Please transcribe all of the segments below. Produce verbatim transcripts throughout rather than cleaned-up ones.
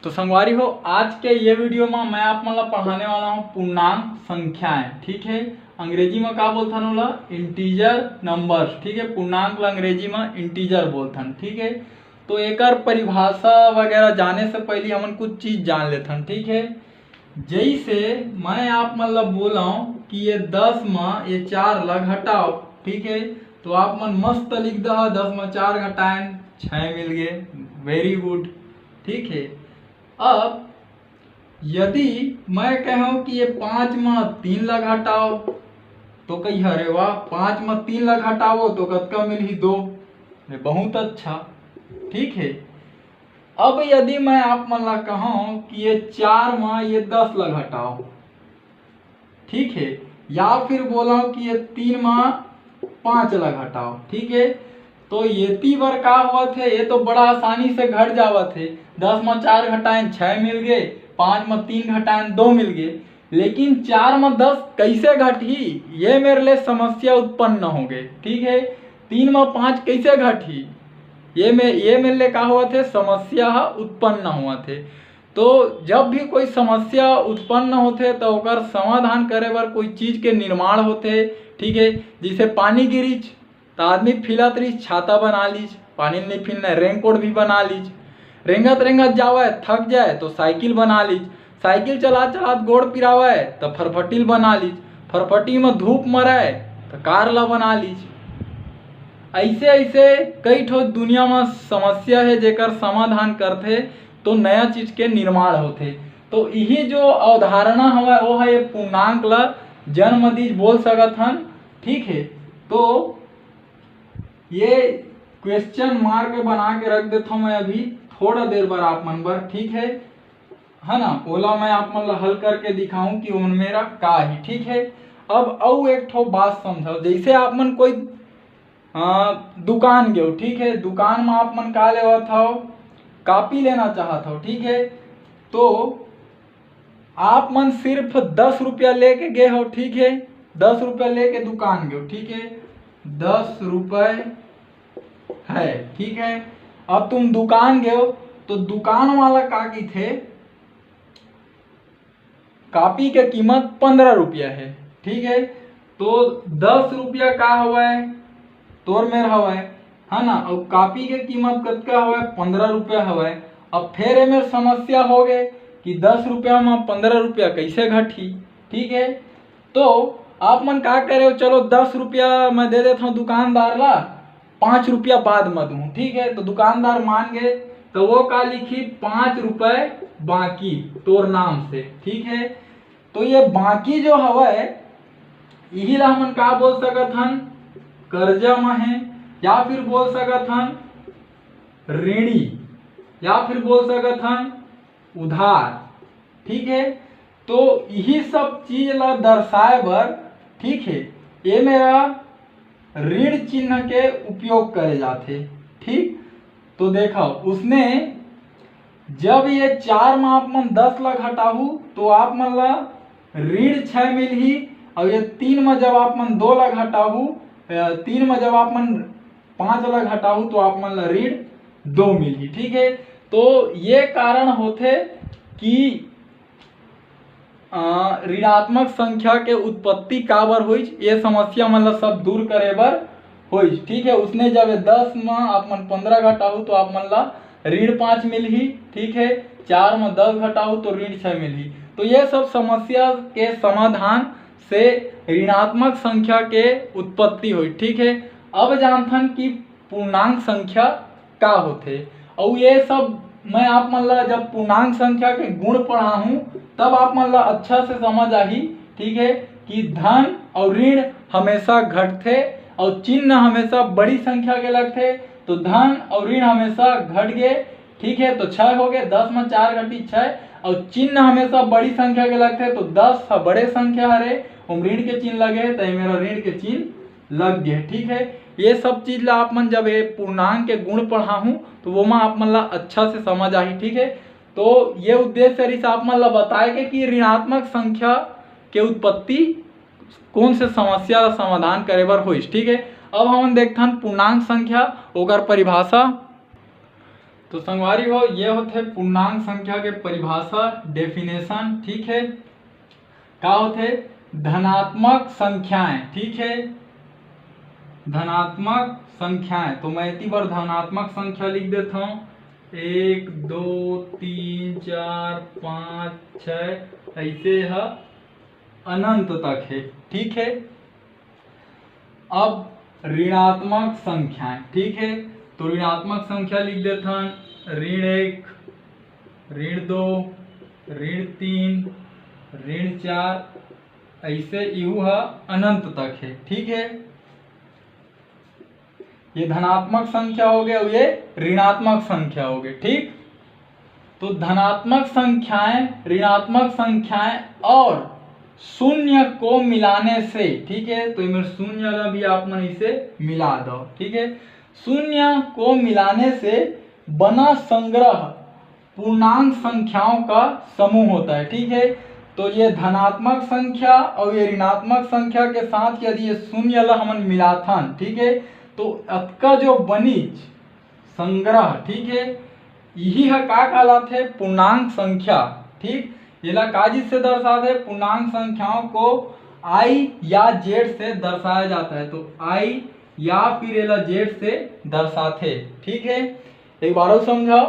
तो संगवारी हो, आज के ये वीडियो में मैं आप मन ला पढ़ाने वाला हूँ पूर्णांक संख्याएं। ठीक है, अंग्रेजी में का बोलथन ओला? Integer numbers. ठीक है, पूर्णांक ला अंग्रेजी में इंटीजर बोलथन। ठीक है, तो एकर परिभाषा वगैरह जाने से पहले हमन कुछ चीज जान लेथन। ठीक है, जैसे मैं आप मन ला बोलाऊं कि ये दस में ये चार ला घटाओ। ठीक है, तो आप मन मस्त लिख दहा, दस में चार घटाएन छः मिल गए। वेरी गुड। ठीक है, अब यदि मैं कहूँ कि ये पाँच में तीन ला घटाओ, तो कही, "अरे वाह, पाँच में तीन ला घटाओ तो कतका मिलही?" दो। ये बहुत अच्छा। ठीक है, अब यदि मैं आप मन ला कहूँ कि ये चार में ये दस ला घटाओ, ठीक है, या फिर बोला कि ये तीन में पाँच ला घटाओ। ठीक है, तो ये ती बर का होवत हे, ये तो बड़ा आसानी से घट जावत हे। दस में चार घटाएं छः मिल गए, पाँच में तीन घटाएं दो मिल गए, लेकिन चार में दस कैसे घटही, ये मेरे लिए समस्या उत्पन्न हो गए। ठीक है, तीन में पाँच कैसे घटही, ये में ये मेरे लिए का होवत हे, समस्या ह उत्पन्न होवत हे। तो जब भी कोई समस्या उत्पन्न होथे तो ओकर समाधान करे बर कोई चीज के निर्माण होथे। ठीक है, जैसे पानी गिरिच त आदमी फिलत रहिस, छाता बना लीस, पानी नहीं फिलना, रेनकोट भी बना लीस। रेंगत रेंगत जावय, थक जाए तो साइकिल बना लीस, साइकिल चलात चलात गोड़ पिरावय त फरफटील बना लीस, फरफटी में धूप मरय त कार ला बना लीस। ऐसे ऐसे कई ठो दुनिया में समस्या है जेकर समाधान करथे तो नया चीज के निर्माण होथे। तो यही जो अवधारणा हवय वो है ये पूर्णांक ला जन्म दीज बोल सकत हन। ठीक है, तो ये क्वेश्चन मार्क बना के रख देता हूँ मैं अभी थोड़ा देर बर आप मन बर। ठीक है, है ना, ओला मैं आप मन ला हल करके दिखाऊं कि ओमन मेरा का ही। ठीक है, अब अउ एक ठो बात समझो, जैसे आप मन कोई आ, दुकान गए हो, ठीक है, दुकान में आप मन का लेवत हो, कॉपी लेना चाहत हो। ठीक है, तो आप मन सिर्फ दस रुपया लेके गए हो। ठीक है, दस रुपया लेके दुकान गए हो। ठीक है, दस रुपये है। ठीक है, अब तुम दुकान गए हो तो दुकान वाला का की थे, कॉपी के कीमत पंद्रह रुपया है। ठीक है, तो दस रुपया का हवय, तोर मेर हवय, है ना, और कॉपी के कीमत कतका हवय, पंद्रह रुपया हवय। अब फिर एमेर समस्या हो गए कि दस रुपया में पंद्रह रुपया कैसे घटही। ठीक है, तो आप मन का करे हो, चलो दस रुपया मैं दे देता हूँ दुकानदार ला, पाँच रुपया बाद में दूँ। ठीक है, तो दुकानदार मान गए तो वो का लिखी, पाँच रुपए बाकी तोर नाम से। ठीक है, तो ये बाकी जो हवय यही ला हमन का बोल सकत हन, कर्जा में है, या फिर बोल सकत हन ऋणी, या फिर बोल सकत हन उधार। ठीक है, तो यही सब चीज ला दर्शाए बर, ठीक है, ये मेरा ऋण चिन्ह के उपयोग करे जाथे। ठीक, तो देखो उसने जब ये चार में आप मन दस ला घटाहू तो आप मन ला ऋण छः मिलही, और ये तीन में जब आप मन दो ला घटाहू, तीन में जब आप मन पाँच ला घटाहू तो आप मन ला ऋण दो मिलही। ठीक है, तो ये कारण होथे कि ऋणात्मक संख्या के उत्पत्ति काबर होइच, ये समस्या मन ला सब दूर करे बर होइच। ठीक है, उसने जब ये दस में आप मन पंद्रह घटाहू तो आप मन ला ऋण पाँच मिलही। ठीक है, चार में दस घटाहू तो ऋण छः मिलही। तो ये सब समस्या के समाधान से ऋणात्मक संख्या के उत्पत्ति होइच। ठीक है, अब जानथन कि पूर्णांक संख्या का होथे, अउ ये सब मैं आप मन ला जब पूर्णांक संख्या के गुण पढ़ाहूँ तब आप मन ला अच्छा से समझ आही। ठीक है, कि धन और ऋण हमेशा घटथे और चिन्ह हमेशा बड़ी संख्या के लगथे, तो धन और ऋण हमेशा घट गए। ठीक है, तो छः हो गए, दस में चार घटी छः, और चिन्ह हमेशा बड़ी संख्या के लगथे, तो दस ह बड़े संख्या हरे, ओम ऋण के चिन्ह लगे हे, तो ये मेरा ऋण के चिन्ह लग गए। ठीक है, ये सब चीज ला आप मन जब ये पूर्णांक के गुण पढ़ाहूँ तो वो में आप मन ला अच्छा से समझ आही। ठीक है, तो ये उद्देश्य रिस आप मन ला बताए के कि ऋणात्मक संख्या के उत्पत्ति कौन से समस्या ला समाधान करे बर होइस। ठीक है, अब हमन देखथन पूर्णांक संख्या, ओकर परिभाषा। तो संगवारी हो, ये होथे पूर्णांक संख्या के परिभाषा, डेफिनेशन। ठीक है, का होथे? धनात्मक संख्याएं। ठीक है, धनात्मक संख्याएं। तो मैं इतनी बार धनात्मक संख्या लिख देता हूँ, एक, दो, तीन, चार, पाँच, छः, ऐसे यह अनंत तक है। ठीक है, अब ऋणात्मक संख्याएं। ठीक है, तो ऋणात्मक संख्या लिख देथन, ऋण एक, ऋण दो, ऋण तीन, ऋण चार, ऐसे इहू ह अनंत तक है। ठीक है, ये धनात्मक संख्या हो गए और ये ऋणात्मक संख्या हो गए। ठीक, तो धनात्मक संख्याएं, ऋणात्मक संख्याएं और शून्य को मिलाने से, ठीक है, तो इमें शून्य ला भी आप मन इसे मिला दो। ठीक है, शून्य को मिलाने से बना संग्रह पूर्णांक संख्याओं का समूह होता है। ठीक है, तो ये धनात्मक संख्या और ये ऋणात्मक संख्या के साथ यदि ये शून्य ला हमन मिलाथन, ठीक है, तो अतका जो बनिच संग्रह, ठीक है, यही ह का कहलाथे? पूर्णांक संख्या। ठीक, एला का चीज से दर्शाथे? पूर्णांक संख्याओं को आई या जेड से दर्शाया जाता है। तो आई या फिर एला जेड से दर्शाथे। ठीक है, एक बार और समझाओ,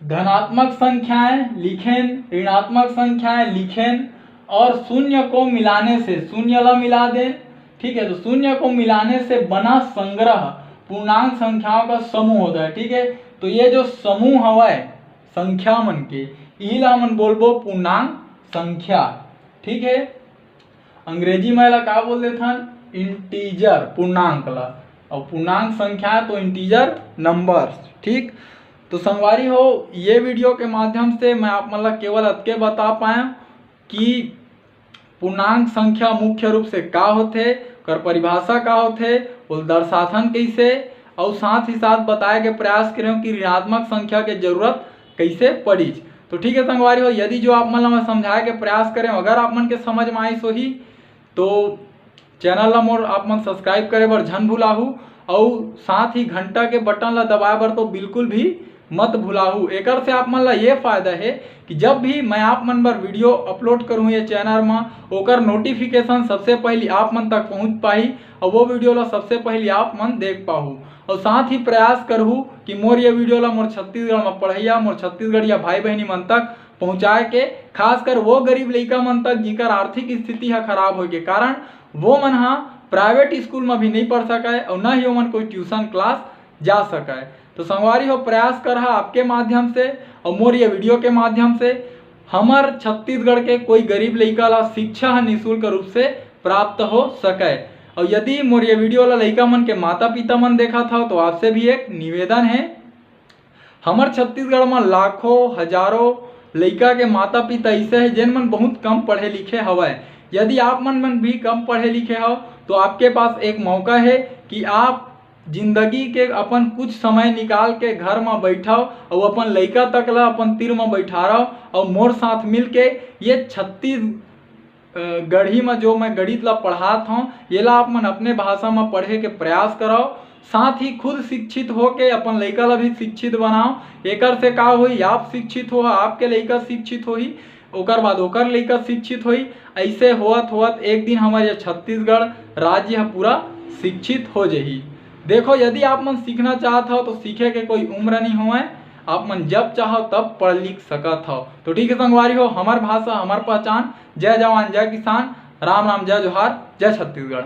धनात्मक संख्याएं लिखेन, ऋणात्मक संख्याएं लिखेन और शून्य को मिलाने से, शून्य ला मिला दें, ठीक है, तो शून्य को मिलाने से बना संग्रह पूर्णांक संख्याओं का समूह होता है। ठीक है, तो ये जो समूह हवय संख्या मन के, इही ला हमन बोलबो पूर्णांक संख्या। ठीक है, अंग्रेजी में एला का बोल देथन? इंटीजर, पूर्णांक ला। और पूर्णांक संख्या तो इंटीजर नंबर्स। ठीक, तो संगवारी हो, ये वीडियो के माध्यम से मैं आप मन ला केवल अतके बता पाया कि पूर्णांक संख्या मुख्य रूप से का होथे, ओकर परिभाषा का होथे, ओला दर्शाथन कइसे, और साथ ही साथ बताए के प्रयास करे हूँ कि ऋणात्मक संख्या के जरूरत कइसे पड़ीच। तो ठीक है संगवारी हो, यदि जो आप मन ला मैं समझाए के प्रयास करे हूँ, अगर आप मन के समझ में आइस होही तो चैनल ला मोर आप मन सब्सक्राइब करे बर झन भुलाहू, अउ साथ ही घंटा के बटन ला दबाए बर तो बिल्कुल भी मत भुलाहू। एकर से आप मन ला ये फायदा है कि जब भी मैं आप मन बर वीडियो अपलोड करूँ ये चैनल म, ओकर नोटिफिकेशन सबसे पहली आप मन तक पहुँच पाही, और वो वीडियो ला सबसे पहली आप मन देख पाहू। और साथ ही प्रयास करहू कि मोर ये वीडियो ला मोर छत्तीसगढ़ म पढ़ैया, मोर छत्तीसगढ़िया भाई बहनी मन तक पहुँचाए के, खासकर वो गरीब लइका मन तक जिकर आर्थिक स्थिति ह खराब होए के कारण वो मन ह प्राइवेट स्कूल म भी नहीं पढ़ सकय और न ही ओमन कोई ट्यूशन क्लास जा सकय। तो संगवारी हो, प्रयास करहा आपके माध्यम से और मोर ये वीडियो के माध्यम से हमर छत्तीसगढ़ के कोई गरीब लइका ला शिक्षा ह निशुल्क रूप से प्राप्त हो सकय। और यदि मोर ये वीडियो ला लइका मन के माता पिता मन देखत हव तो आपसे भी एक निवेदन है, हमर छत्तीसगढ़ म लाखों हजारों लइका के माता पिता ऐसे है जेन मन बहुत कम पढ़े लिखे हवय। यदि आप मन मन भी कम पढ़े लिखे हव तो आपके पास एक मौका है कि आप जिंदगी के अपन कुछ समय निकाल के घर म बैठव और अपन लइका तक ला अपन तीर म बैठारव और मोर साथ मिल के ये छत्तीस अ, गढ़ी म जो मैं गणित ला पढ़ात हौं, येला आप मन अपने भाषा म पढ़े के प्रयास करव। साथ ही खुद शिक्षित होके अपन लइका ला भी शिक्षित बनाव। एकर से का होही, आप शिक्षित हो, आपके लइका शिक्षित होही, ओकर बाद ओकर लइका शिक्षित होही। ऐसे होवत होवत एक दिन हमर ये छत्तीसगढ़ राज्य ह पूरा शिक्षित हो जही। देखो, यदि आप मन सीखना चाहत हव तो सीखे के कोई उम्र नहीं होवय, आप मन जब चाहो तब पढ़ लिख सकत हव। तो ठीक है संगवारी हो, हमर भाषा हमर पहचान। जय जवान, जय किसान, राम राम, जय जोहार, जय छत्तीसगढ़।